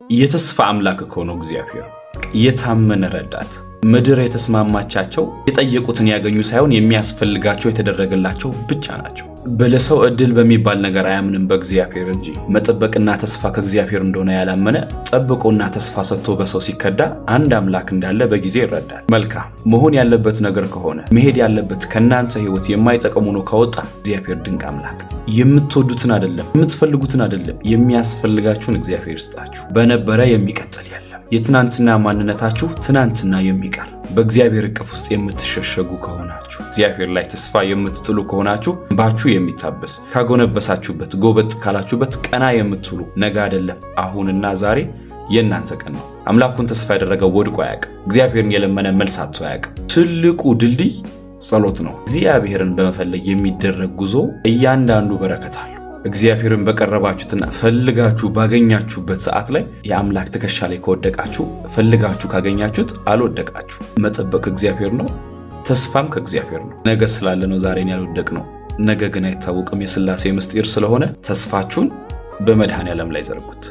የተስፋ አምላክ እኮ ነው እግዚአብሔር፣ የታመነ ረዳት። ምድር የተስማማቻቸው የጠየቁትን ያገኙ ሳይሆን የሚያስፈልጋቸው የተደረገላቸው ብቻ ናቸው። በለሰው እድል በሚባል ነገር አያምንም በእግዚአብሔር እንጂ። መጠበቅና ተስፋ ከእግዚአብሔር እንደሆነ ያላመነ ጠብቆና ተስፋ ሰጥቶ በሰው ሲከዳ አንድ አምላክ እንዳለ በጊዜ ይረዳል። መልካም መሆን ያለበት ነገር ከሆነ፣ መሄድ ያለበት ከእናንተ ሕይወት የማይጠቅም ሆኖ ከወጣ፣ እግዚአብሔር ድንቅ አምላክ። የምትወዱትን አይደለም፣ የምትፈልጉትን አይደለም፣ የሚያስፈልጋችሁን እግዚአብሔር ይስጣችሁ። በነበረ የሚቀጥል የለም። የትናንትና ማንነታችሁ ትናንትና የሚቀር፣ በእግዚአብሔር እቅፍ ውስጥ የምትሸሸጉ ከሆናችሁ፣ እግዚአብሔር ላይ ተስፋ የምትጥሉ ከሆናችሁ፣ እንባችሁ የሚታበስ፣ ካጎነበሳችሁበት ጎበጥ ካላችሁበት ቀና የምትሉ፣ ነገ አይደለም አሁንና ዛሬ የእናንተ ቀን ነው። አምላኩን ተስፋ ያደረገው ወድቆ አያውቅም። እግዚአብሔርን የለመነ መልስ አጥቶ አያውቅም። ትልቁ ድልድይ ጸሎት ነው። እግዚአብሔርን በመፈለግ የሚደረግ ጉዞ እያንዳንዱ በረከት አለው። እግዚአብሔርን በቀረባችሁትና ፈልጋችሁ ባገኛችሁበት ሰዓት ላይ የአምላክ ትከሻ ላይ ከወደቃችሁ፣ ፈልጋችሁ ካገኛችሁት አልወደቃችሁ። መጠበቅ ከእግዚአብሔር ነው። ተስፋም ከእግዚአብሔር ነው። ነገ ስላለ ነው ዛሬን ያልወደቅነው። ነገ ግን አይታወቅም። የስላሴ ምስጢር ስለሆነ ተስፋችሁን በመድኃኔዓለም ላይ ዘርጉት።